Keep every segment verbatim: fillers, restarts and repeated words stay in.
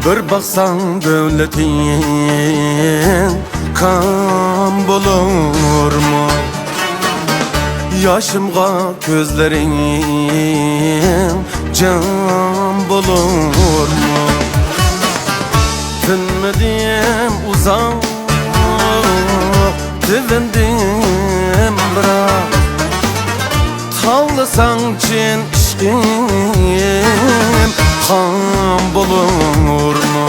بىر باقساڭ دۆلىتىڭ كام بولۇرمۇ؟ ياشىمغا كۆزلىرىڭ جام بولۇرمۇ؟ تىنمىدىم ئۇزاق، تىۋىندىم بىراق. تاۋلىساڭ چىن ئىشقىم، خام بولۇرمۇ؟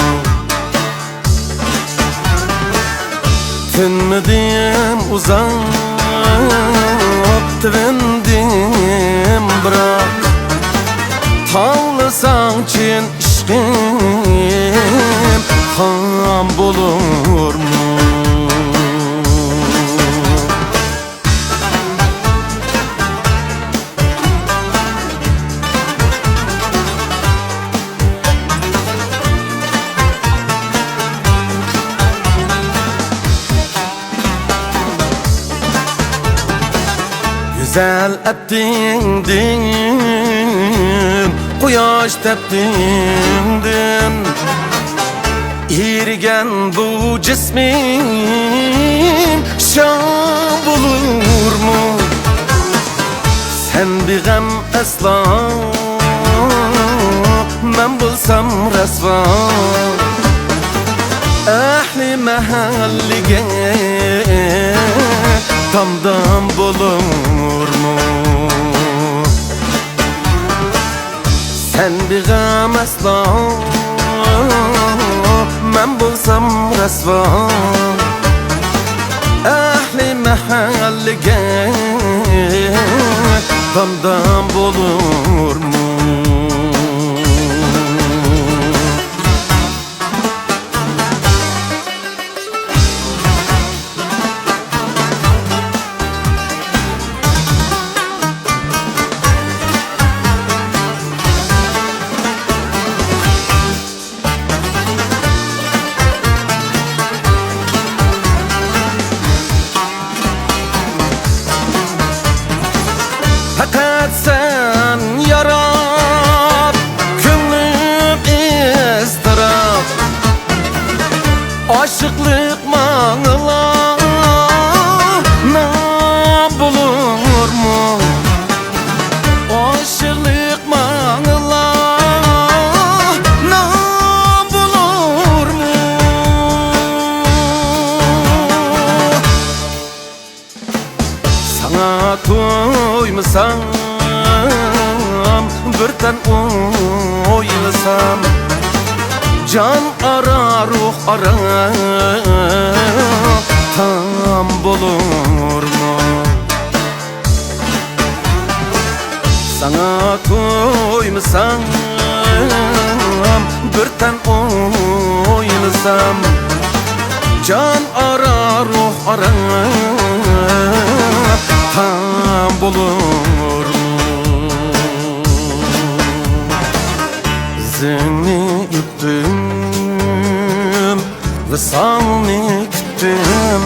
تىنمىدىم ئۇزاق، تىۋىندىم بىراق. تاۋلىساڭ چىن ئىشقىم، خام بولۇرمۇ؟ گۈزەل ئەپتىڭدىن، قۇياش تەپتىڭدىن، ئېرىگەن بۇ جىسمىم شام بولۇرمۇ؟ سەن بىغەم ئەسلا، مەن بولسام رەسۋا. ئەھلى مەھەللىگە دام-دام بولۇرمۇ؟ سەن بىغەم ئەسلا، مەن بولسام رەسۋا. ئەھلى مەھەللىگە دام-دام بولۇرمۇ؟ پەقەت سەن ياراپ، كۆڭلۈم ئىزتىراپ. ئاشىقلىق ماڭىلا نام بولۇرمۇ؟ ئاشىقلىق ماڭىلا نام بولۇرمۇ؟ ساڭا تويمىسام، بىر تەن ئويلىسام، جان ئارا، روھ ئارا تام بولۇرمۇ؟ ساڭا تويمىسام، بىر تەن ئويلىسام، جان ئارا، روھ ئارا تام بولۇرمۇ؟ ئىزىڭنى ئۆپتۈم، ۋىسالنى كۈتتۈم.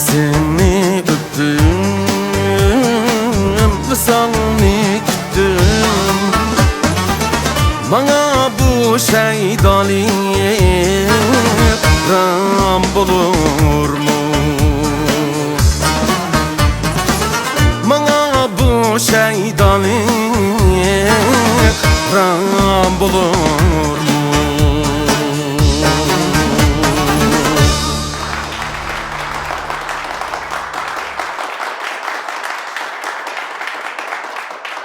سېنى ئۆپتۈم، ۋىسالنى كۈتتۈم. ماڭا بۇ شەيدالىق رام بولۇرمۇ؟ ماڭا بۇ شەيدالىق رام بولۇر؟